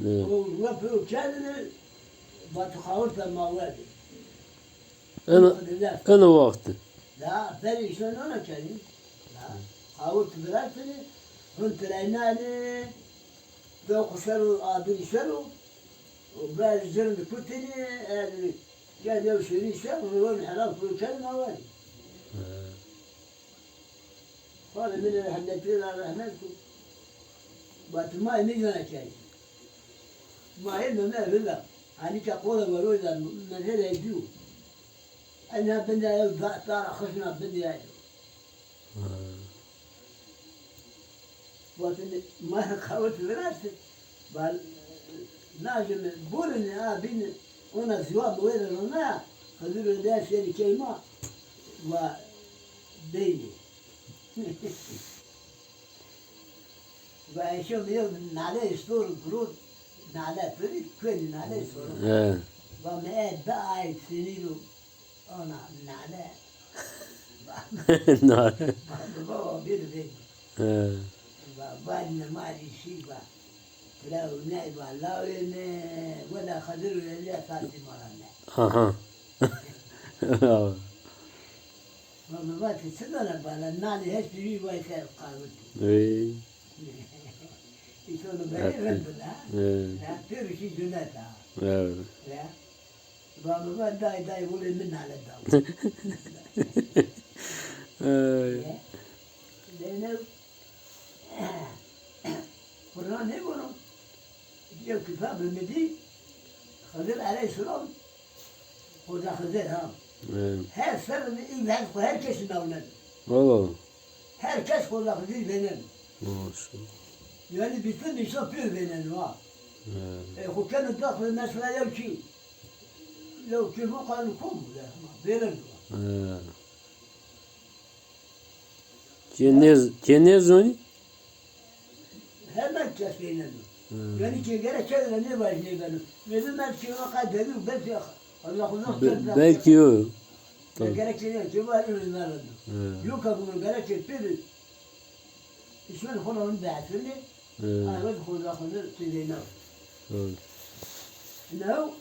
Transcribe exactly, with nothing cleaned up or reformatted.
Evet. O ruwe piro kerdine, vatî qawirta ma werdî. Eno, eno wextî. Da, berî îşte nana kerî. Da, qawirti viraştine, hûn tireynane, do xu ser o, adilî ser o, o ber zirni kutine, yani, ya yew şêrî ser, ruwen helal piro kerdine ma werdî. Xalê mi rê rehmetî ra rehmet ku. Vatî ma nîzana key. Ma hê Meme vila. Hanî ke qore wero da mezele dîyo. Ena binde ew da, dara xişna binde ew. Vatî ma qawit viraştî. Val, lajê mi, burine a bîne, ona ziwa mi wêre rona, Xizir Önder şêrî key ma, va, beynî. Va, eşo mi yew nale istor gurot, nale firî, kuenî nale istor. He. Va, mi e da ay sinî ro. Ona nale. Nale. Baba, baba, bir, bir. He. Baba, ne mari şey var. Law ne var, law ne. Wala Xizir öyle saati marane. Aha. Baba, baba, ti çi dana bana? Nale hiç biri var ser kavut. Ey. İşte onu böyle verdi la. He. Ya, bir şey cünnet ha. Evet. Ya. Baba, ben day day vurayım, min nale daw. Ay. Ya. Zeynep, Kur'an ne bunu? Diyor, kitabı mı di? Xizir aleyhisselam, Xoca Xizir ha. Evet. Her serrî ey her, her kesî navneno. Allah Allah. Her kes Xoca Xizir vêneno. Maşallah. Yani bütün insan pir vêneno ha. Evet. E, xo keno daxil mesela yew çî. Yew çî bu kadar kom bu ya. Vêneno. Evet. Kê nêz-, kê nêzonî? Hemen kes vêneno. Hı. Yani ki gerek çevre ne var ne beno. Mezun ben ki o kadar dedim belki Allah Allah. Be-, belki o. Tabii. Gerek ki ne ki var ne beno. Hı. Yok abi bunu gerek ki piri. İsmail Holan'ın dersini. Hı. Ayvaz Hoca Hoca Tüzeyna. Hı. Ne o?